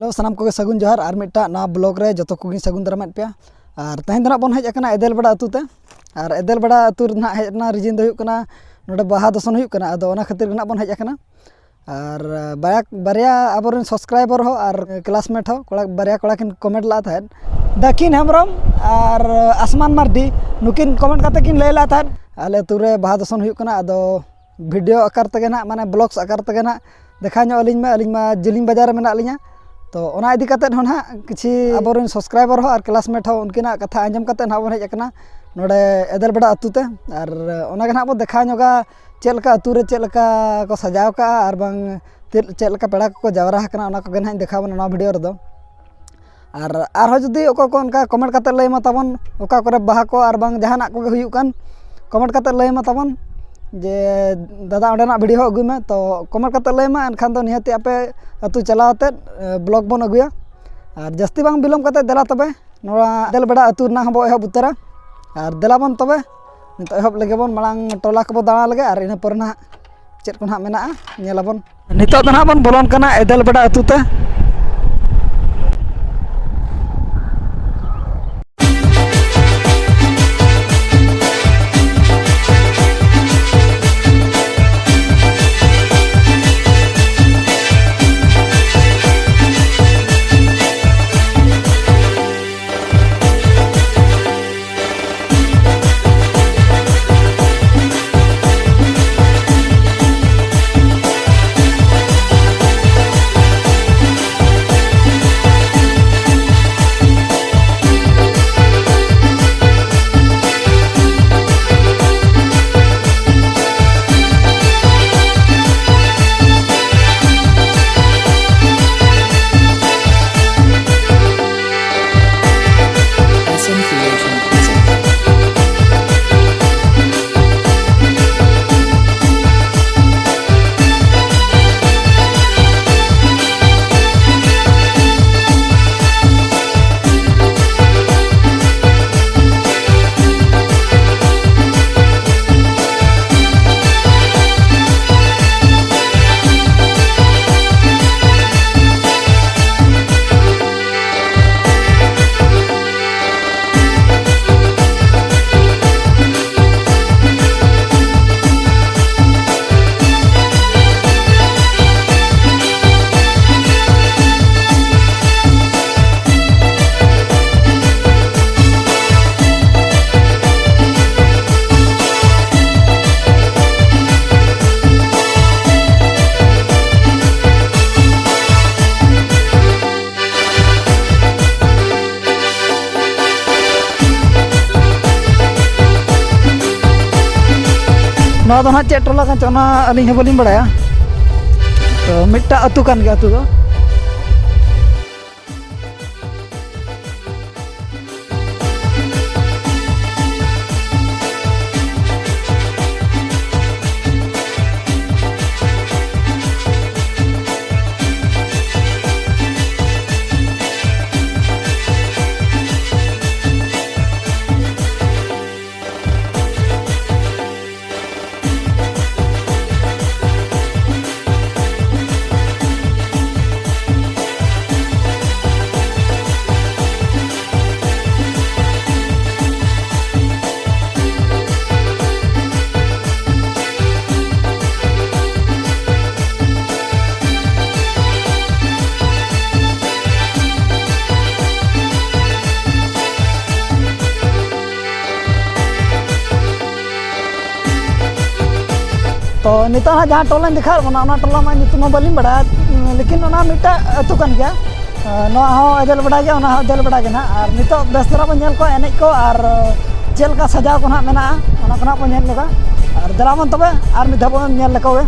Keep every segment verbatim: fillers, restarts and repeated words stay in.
Hello, ᱥᱟᱱᱟᱢ ᱠᱚᱜᱮ ᱥᱟᱹᱜᱩᱱ ᱡᱚᱦᱟᱨ᱾ ᱟᱨ ᱢᱤᱫᱴᱟᱝ ᱱᱟᱣᱟ ᱵᱞᱚᱜ ᱨᱮ ᱡᱚᱛᱚ ᱠᱚᱜᱮᱧ ᱥᱟᱹᱜᱩᱱ ᱫᱟᱨᱟᱢᱮᱫ ᱯᱮᱭᱟ᱾ ᱟᱨ ᱛᱮᱦᱮᱧ ᱫᱚ ᱱᱟᱜ ᱵᱚᱱ ᱦᱮᱡ ᱟᱠᱟᱱᱟ ᱮᱫᱮᱞ ᱵᱮᱲᱟ ᱟᱹᱛᱩ ᱛᱮ᱾ ᱟᱨ ᱮᱫᱮᱞ ᱵᱮᱲᱟ ᱟᱹᱛᱩ ᱨᱮ ᱱᱟᱜ ᱦᱮᱡ ᱨᱮᱱᱟᱜ ᱨᱤᱡᱤᱱ ᱫᱚ ᱦᱩᱭᱩᱜ ᱠᱟᱱᱟ, ᱱᱚᱰᱮ ᱵᱟᱦᱟ ᱫᱚᱥᱚᱱ ᱦᱩᱭᱩᱜ ᱠᱟᱱᱟ, ᱟᱫᱚ ᱚᱱᱟ ᱠᱷᱟᱹᱛᱤᱨ ᱜᱮ ᱱᱟᱜ ᱵᱚᱱ ᱦᱮᱡ ᱟᱠᱟᱱᱟ᱾ ᱟᱨ ᱵᱟᱨᱭᱟ, ᱵᱟᱨᱭᱟ ᱟᱵᱚᱨᱮᱱ ᱥᱟᱵᱥᱠᱨᱟᱭᱵᱟᱨ ᱦᱚᱸ ᱟᱨ ᱠᱞᱟᱥᱢᱮᱴ ᱦᱚᱸ, ᱠᱚᱲᱟ, ᱵᱟᱨᱭᱟ ᱠᱚᱲᱟ ᱠᱤᱱ ᱠᱚᱢᱮᱱᱴ ᱞᱟᱜ ᱛᱟᱦᱮᱸᱫ, ᱫᱟᱹᱠᱤᱱ ᱦᱮᱢᱵᱨᱚᱢ ᱟᱨ ᱟᱥᱢᱟᱱ ᱢᱟᱨᱰᱤ, ᱱᱩᱠᱤᱱ ᱠᱚᱢᱮᱱᱴ ᱠᱟᱛᱮ ᱠᱤᱱ ᱞᱟᱹᱭ ᱞᱟᱜ ᱛᱟᱦᱮᱸᱫ ᱟᱞᱮ ᱟᱹᱛᱩ ᱨᱮ ᱵᱟᱦᱟ ᱫᱚᱥᱚᱱ ᱦᱩᱭᱩᱜ ᱠᱟᱱᱟ᱾ ᱟᱫᱚ ᱵᱷᱤᱰᱤᱭᱳ ᱟᱠᱟᱨ ᱛᱮᱜᱮ ᱱᱟᱜ, ᱢᱟᱱᱮ ᱵᱞᱚᱜᱥ ᱟᱠᱟᱨ ᱛᱮᱜᱮ ᱱᱟᱜ ᱫᱮᱠᱷᱟᱣ ᱧᱚᱜ ᱟᱹᱞᱤᱧ ᱢᱮ, ᱟᱹᱞᱤᱧ ᱢᱟ ᱡᱤᱞᱤᱧ ᱵᱟᱡᱟᱨ ᱨᱮ ᱢᱮᱱᱟᱜ ᱞᱤᱧᱟ᱾ ᱛᱚ ᱚᱱᱟ ᱤᱫᱤ ᱠᱟᱛᱮᱫ ᱦᱚᱸ ᱱᱟᱦᱟᱜ ᱠᱤᱪᱷᱤ ᱟᱵᱚᱨᱮᱱ ᱥᱟᱵᱥᱠᱨᱟᱭᱵᱟᱨ ᱦᱚᱸ ᱟᱨ ᱠᱞᱟᱥᱢᱮᱴ ᱦᱚᱸ ᱩᱱᱠᱤᱱᱟᱜ ᱠᱟᱛᱷᱟ ᱟᱸᱡᱚᱢ ᱠᱟᱛᱮᱫ ᱱᱟᱦᱟᱜ ᱵᱚᱱ ᱦᱮᱡ ᱟᱠᱟᱱᱟ ᱱᱚᱰᱮ ᱮᱫᱮᱞ ᱵᱮᱲᱟ ᱟᱹᱛᱩ ᱛᱮ᱾ ᱟᱨ ᱚᱱᱟ ᱜᱮ ᱱᱟᱦᱟᱜ ᱵᱚᱱ ᱫᱮᱠᱷᱟᱣ ᱧᱚᱜᱟ ᱪᱮᱫ ᱞᱮᱠᱟ ᱟᱹᱛᱩ ᱨᱮ ᱪᱮᱫ ᱞᱮᱠᱟ ᱠᱚ ᱥᱟᱡᱟᱣ ᱠᱟᱜᱼᱟ ᱟᱨ ᱵᱟᱝ ᱪᱮᱫ, ᱪᱮᱫ ᱞᱮᱠᱟ ᱯᱮᱲᱟ ᱠᱚᱠᱚ ᱡᱟᱣᱨᱟ ᱟᱠᱟᱱᱟ, ᱚᱱᱟ ᱠᱚᱜᱮ ᱱᱟᱦᱟᱜ ᱤᱧ ᱫᱮᱠᱷᱟᱣ ᱵᱚᱱᱟ ᱱᱚᱣᱟ ᱵᱷᱤᱰᱤᱭᱳ ᱨᱮᱫᱚ᱾ ᱟᱨ ᱟᱨᱦᱚᱸ ᱡᱩᱫᱤ ᱚᱠᱚᱭ ᱠᱚ ᱚᱱᱠᱟ ᱠᱚᱢᱮᱱᱴ ᱠᱟᱛᱮ ᱞᱟᱹᱭ ᱢᱟ ᱛᱟᱵᱚᱱ, ᱚᱠᱟ ᱠᱚᱨᱮ ᱵᱟᱦᱟ ᱠᱚ ᱟᱨ ᱵᱟᱝ ᱡᱟᱦᱟᱱᱟᱜ ᱠᱚᱜᱮ ᱦᱩᱭᱩᱜ ᱠᱟᱱ, ᱠᱚᱢᱮᱱᱴ ᱠᱟᱛᱮ ᱞᱟᱹᱭ ᱢᱟ ᱛᱟᱵᱚᱱ ᱡᱮ, "ᱫᱟᱫᱟ, ᱚᱸᱰᱮᱱᱟᱜ ᱵᱷᱤᱰᱤᱭᱳ ᱦᱚᱸ ᱟᱹᱜᱩᱭ ᱢᱮ", ᱛᱚ ᱠᱚᱢᱮᱱᱴ ᱠᱟᱛᱮ ᱞᱟᱹᱭ ᱢᱟ, ᱮᱱᱠᱷᱟᱱ ᱫᱚ ᱱᱤᱦᱟᱹᱛᱤ ᱟᱯᱮ ᱟᱹᱛᱩ ᱪᱟᱞᱟᱣ ᱟᱛᱮᱫ, ᱮ, ᱵᱞᱚᱜ ᱵᱚᱱ ᱟᱹᱜᱩᱭᱟ᱾ ᱟᱨ ᱡᱟᱹᱥᱛᱤ ᱵᱟᱝ ᱵᱤᱞᱚᱢ ᱠᱟᱛᱮ ᱫᱮᱞᱟ ᱛᱚᱵᱮ ᱱᱚᱣᱟ ᱮᱫᱮᱞ ᱵᱮᱲᱟ ᱟᱹᱛᱩ ᱨᱮᱱᱟᱜ ᱦᱚᱸᱵᱚ ᱮᱦᱚᱵ ᱩᱛᱟᱹᱨᱟ᱾ ᱟᱨ ᱫᱮᱞᱟ ᱵᱚᱱ ᱛᱚᱵᱮ ᱱᱤᱛᱚᱜ ᱮᱦᱚᱵ ᱞᱮᱜᱮ ᱵᱚᱱ, ᱢᱟᱲᱟᱝ ᱴᱚᱞᱟ ᱠᱚᱵᱚ ᱫᱟᱬᱟ ᱞᱮᱜᱮ ᱟᱨ ᱤᱱᱟᱹ ᱯᱚᱨᱮ ᱱᱟᱦᱟᱜ ᱪᱮᱫ ᱠᱚ ᱱᱟᱦᱟᱜ ᱢᱮᱱᱟᱜᱼᱟ, ᱧᱮᱞᱟᱵᱚᱱ᱾ ᱱᱤᱛᱚᱜ ᱫᱚ ᱱᱟᱦᱟᱜ ᱵᱚᱱ ᱵᱚᱞᱚᱱ ᱠᱟᱱᱟ ᱮᱫᱮᱞ ᱵᱮᱲᱟ ᱟᱹᱛᱩ ᱛᱮ᱾ ᱱᱚᱣᱟ ᱫᱚ ᱱᱟᱦᱟᱜ ᱪᱮᱫ ᱴᱚᱞᱟ ᱠᱟᱱ ᱪᱚ, ᱚᱱᱟ ᱟᱹᱞᱤᱧ ᱦᱚᱸ ᱵᱟᱹᱞᱤᱧ ᱵᱟᱲᱟᱭᱟ᱾ ᱛᱚ, ᱢᱤᱫᱴᱟᱝ ᱟᱹᱛᱩ ᱠᱟᱱ ᱜᱮᱭᱟ ᱟᱹᱛᱩ ᱫᱚ᱾ ᱛᱚ, ᱱᱤᱛᱚᱜ ᱦᱟᱸᱜ ᱡᱟᱦᱟᱸ ᱴᱚᱞᱟᱧ ᱫᱮᱠᱷᱟᱣᱮᱫ ᱵᱚᱱᱟ, ᱚᱱᱟ ᱴᱚᱞᱟ ᱢᱟ ᱧᱩᱛᱩᱢ ᱦᱚᱸ ᱵᱟᱹᱞᱤᱧ ᱵᱟᱲᱟᱭᱟ, ᱞᱮᱠᱤᱱ ᱚᱱᱟ ᱢᱤᱫᱴᱟᱝ ᱟᱹᱛᱩ ᱠᱟᱱ ᱜᱮᱭᱟ᱾ ᱱᱚᱣᱟ ᱦᱚᱸ ᱮᱫᱮᱞ ᱵᱟᱲᱟ ᱜᱮᱭᱟ, ᱚᱱᱟ ᱦᱚᱸ ᱮᱫᱮᱞ ᱵᱟᱲᱟ ᱜᱮ ᱱᱟᱦᱟᱜ᱾ ᱟᱨ ᱱᱤᱛᱚᱜ ᱵᱮᱥ ᱫᱷᱟᱨᱟ ᱵᱚᱱ ᱧᱮᱞ ᱠᱚᱣᱟ ᱮᱱᱮᱡ ᱠᱚ ᱟᱨ ᱪᱮᱫ ᱞᱮᱠᱟ ᱥᱟᱡᱟᱣ ᱠᱚ ᱱᱟᱦᱟᱜ ᱢᱮᱱᱟᱜᱼᱟ, ᱚᱱᱟ ᱠᱚ ᱱᱟᱦᱟᱜ ᱵᱚᱱ ᱧᱮᱞ ᱧᱚᱜᱟ᱾ ᱟᱨ ᱫᱮᱞᱟ ᱵᱚᱱ ᱛᱚᱵᱮ ᱟᱨ ᱢᱤᱫ ᱫᱷᱟᱣ ᱵᱚᱱ ᱧᱮᱞ ᱞᱮᱠᱚ ᱜᱮ᱾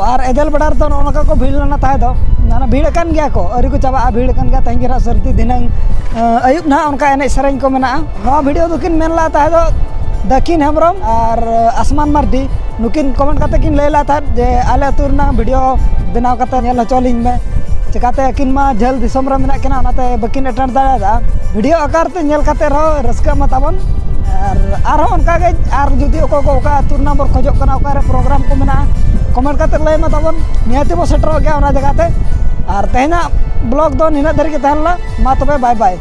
ᱟᱨ ᱮᱫᱮᱞ ᱵᱮᱲᱟ ᱨᱮᱫᱚ ᱱᱚᱜᱼᱚ ᱱᱚᱝᱠᱟ ᱠᱚ ᱵᱷᱤᱲ ᱞᱮᱱᱟ ᱛᱟᱦᱮᱸ ᱫᱚ, ᱢᱟᱱᱮ ᱵᱷᱤᱲ ᱟᱠᱟᱱ ᱜᱮᱭᱟ ᱠᱚ, ᱟᱹᱣᱨᱤ ᱠᱚ ᱪᱟᱵᱟᱜᱼᱟ, ᱵᱷᱤᱲ ᱟᱠᱟᱱ ᱜᱮᱭᱟ᱾ ᱛᱮᱦᱮᱧ ᱜᱮ ᱱᱟᱦᱟᱜ ᱥᱟᱹᱨᱫᱤ, ᱫᱷᱤᱱᱟᱹᱝ ᱟᱹᱭᱩᱵ ᱱᱟᱦᱟᱜ ᱚᱱᱠᱟ ᱮᱱᱮᱡ ᱥᱮᱨᱮᱧ ᱠᱚ ᱢᱮᱱᱟᱜᱼᱟ᱾ ᱱᱚᱣᱟ ᱵᱷᱤᱰᱤᱭᱳ ᱫᱚᱠᱤᱱ ᱢᱮᱱ ᱞᱮᱫ ᱛᱟᱦᱮᱸ ᱫᱚ ᱫᱟᱹᱠᱷᱤᱱ ᱦᱮᱢᱵᱨᱚᱢ ᱟᱨ ᱟᱥᱢᱟᱱ ᱢᱟᱨᱰᱤ, ᱱᱩᱠᱤᱱ ᱠᱚᱢᱮᱱᱴ ᱠᱟᱛᱮ ᱠᱤᱱ ᱞᱟᱹᱭ ᱞᱮᱫ ᱛᱟᱦᱮᱸᱫ ᱡᱮ ᱟᱞᱮ ᱟᱹᱛᱩ ᱨᱮᱱᱟᱜ ᱵᱷᱤᱰᱤᱭᱳ ᱵᱮᱱᱟᱣ ᱠᱟᱛᱮ ᱧᱮᱞ ᱦᱚᱪᱚ ᱞᱤᱧ ᱢᱮ᱾ ᱪᱤᱠᱟᱹᱛᱮ ᱟᱹᱠᱤᱱ ᱢᱟ ᱡᱷᱟᱹᱞ ᱫᱤᱥᱚᱢ ᱨᱮ ᱢᱮᱱᱟᱜ ᱠᱤᱱᱟ, ᱚᱱᱟᱛᱮ ᱵᱟᱹᱠᱤᱱ ᱮᱴᱮᱱᱰ ᱫᱟᱲᱮᱭᱟᱫᱟ᱾ ᱵᱷᱤᱰᱤᱭᱳ ᱟᱠᱟᱨ ᱛᱮ ᱧᱮᱞ ᱠᱟᱛᱮ ᱨᱮᱦᱚᱸ ᱨᱟᱹᱥᱠᱟᱹᱜ ᱢᱟ ᱛᱟᱵᱚᱱ᱾ ᱟᱨ ᱟᱨᱦᱚᱸ ᱚᱱᱠᱟ ᱜᱮ, ᱟᱨ ᱡᱩᱫᱤ ᱚᱠᱚᱭ ᱠᱚ ᱚᱠᱟ ᱟᱹᱛᱩ ᱨᱮᱱᱟᱜ ᱵᱚᱱ ᱠᱷᱚᱡᱚᱜ ᱠᱟᱱᱟ, ᱚᱠᱟᱨᱮ ᱯᱨᱳᱜᱨᱟᱢ ᱠᱚ ᱢᱮᱱᱟᱜᱼᱟ, ᱠᱚᱢᱮᱱᱴ ᱠᱟᱛᱮ ᱞᱟᱹᱭ ᱢᱟ ᱛᱟᱵᱚᱱ, ᱱᱤᱦᱟᱹᱛᱤ ᱵᱚᱱ ᱥᱮᱴᱮᱨᱚᱜ ᱜᱮᱭᱟ ᱚᱱᱟ ᱡᱟᱭᱜᱟ ᱛᱮ᱾ ᱟᱨ ᱛᱮᱦᱮᱧᱟᱜ ᱵᱞᱚᱜ ᱫᱚ ᱱᱤᱱᱟᱹᱜ ᱫᱷᱟᱹᱨᱤᱡ ᱜᱮ ᱛᱟᱦᱮᱸ ᱞᱮᱱᱟ᱾ ᱢᱟ ᱛᱚᱵᱮ, ᱵᱟᱭ ᱵᱟᱭ᱾